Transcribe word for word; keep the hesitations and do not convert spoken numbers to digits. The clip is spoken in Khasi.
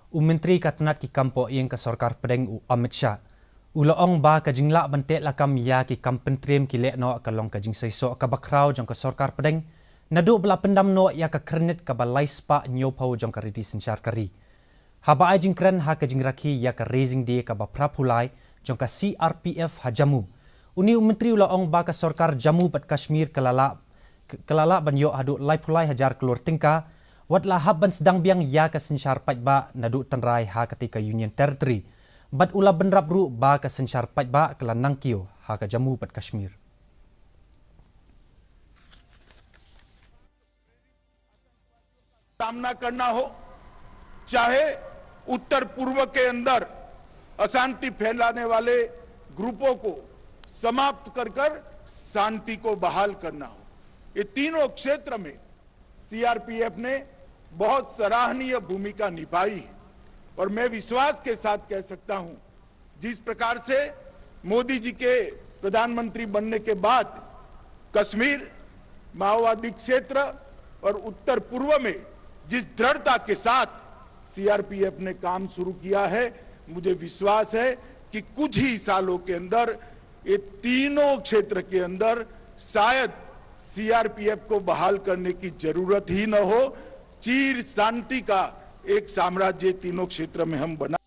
U Myntri ka tnat ki kam pohiing ka Sorkar Pdeng u Amit Shah u la ong ba ka jinglah ban teh lakam ïa ki kam pyntriem ki lehnoh ka long ka jingseisoh kaba khraw jong ka Sorkar Pdeng, naduh ba la pyndam noh ïa ka khyrnit kaba lai spah hynñiewphew jong ka riti synshar ka ri. Haba ai jingkren ha ka jingrakhe ïa ka Raising Day kaba phra phew lai jong ka C R P F ha Jammu, une u Myntri u la ong ba ka Sorkar Jammu bad Kashmir ka la lah, ka la lah ban ïoh haduh lai phew lai hajar klur tyngka wat la hap ban sdang biang ïa ka synshar paidbah naduh tynrai ha katei ka Union Territory. Bad u la bynrap ruh ba ka synshar paidbah ka la nangkiew ha ka Jammu bad Kashmir. सामना करना हो, चाहे उत्तर पूर्व के अंदर अशांति फैलाने वाले ग्रुपों को समाप्त कर कर शांति को बहाल करना हो, ये तीनों क्षेत्र में सीआरपीएफ ने बहुत सराहनीय भूमिका निभाई है। और मैं विश्वास के साथ कह सकता हूं, जिस प्रकार से मोदी जी के प्रधानमंत्री बनने के बाद कश्मीर, माओवादी क्षेत्र और उत्तर पूर्व में जिस दृढ़ता के साथ सीआरपीएफ ने काम शुरू किया है, मुझे विश्वास है कि कुछ ही सालों के अंदर ये तीनों क्षेत्र के अंदर शायद सीआरपीएफ को बहाल करने की जरूरत ही न हो। चीर शांति का एक साम्राज्य तीनों क्षेत्र में हम बना